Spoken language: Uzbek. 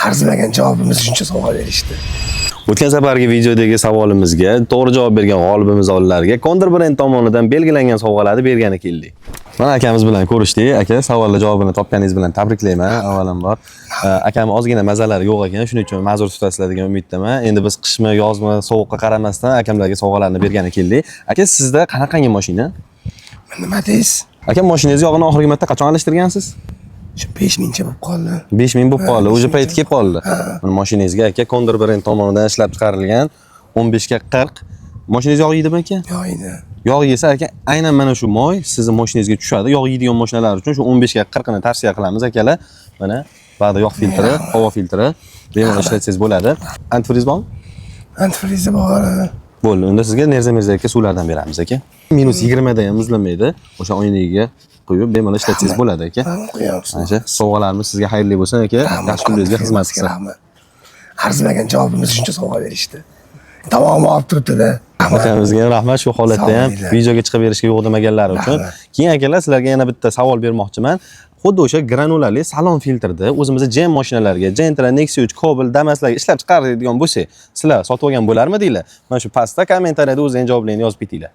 Arzimagan javobimiz shuncha sovg'a berishdi. O'tgan safargi videodagi savolimizga to'g'ri javob bergan g'olibimiz oldilariga Condor brend tomonidan belgilangan sovg'alarni bergani keldik. Mana akamiz bilan ko'rishdik. Aka, savollar javobini topganingiz bilan tabriklayman avvalambor. Akam ozgina mazalari yo'q ekan, shuning uchun ma'zur tutasizlar degan umiddaman. Endi biz qishmi, yozmi, sovuqqa qaramasdan akamlarga sovg'alarni bergani keldik. Aka, sizda qanaqangi mashina? Nima deysiz? Aka, mashinangiz yog'ini oxirgi marta qachon alishtirgansiz? Shu 5000 cha bo'lib qoldi. 5000 bo'lib qoldi. Ha, Уже 5000 payti kelib qoldi. Buni mashinangizga, aka, Condor brend tomonidan ishlab chiqarilgan 15 ga 40. Mashinangiz yog' yeydimi, aka? Yo'q edi. Yog' yesa, aka, aynan mana shu moy sizni mashinangizga tushadi. Yog' yeydigan mashinalar uchun shu 15 ga 40 ni tavsiya qilamiz, akalar. Mana ba'da yog' filtri, havo filtri bemalol ishlatsangiz bo'ladi. Antifriz bormi? Antifrizi bor. Bo'ldi. Unda sizga Nerza aka suvlardan beramiz, aka. -20 da ham muzlamaydi. O'sha oynagiga quyib bemalol ishlatsangiz bo'ladi, aka. Ha, qo'yamiz. Mana shu sovg'alarimiz sizga xayrli bo'lsin, aka. Yaxshi kunlaringizga xizmat qilsin. Rahmat. Arzimagan javobimiz shuncha sovg'a berishdi. Tamom olib turibdi-da. Rahmat. Akamizga ham rahmat, shu holatda ham Sog' bo'linglar. videoga chiqib berishga yo'q demaganlari uchun. Rahmat. Keyin, akalar, sizlarga yana bitta savol bermoqchiman. Xuddi o'sha granulali salon filtrni o'zimizni GM mashinalarga, Gentra, Nexia 3, Cobalt, Damaslarga ishlab chiqaradigan bo'lsak, sizlar sotib olgan bo'larmidinglar? Mana shu pastda kommentariyada o'zingizning javoblaringni yozib ketinglar.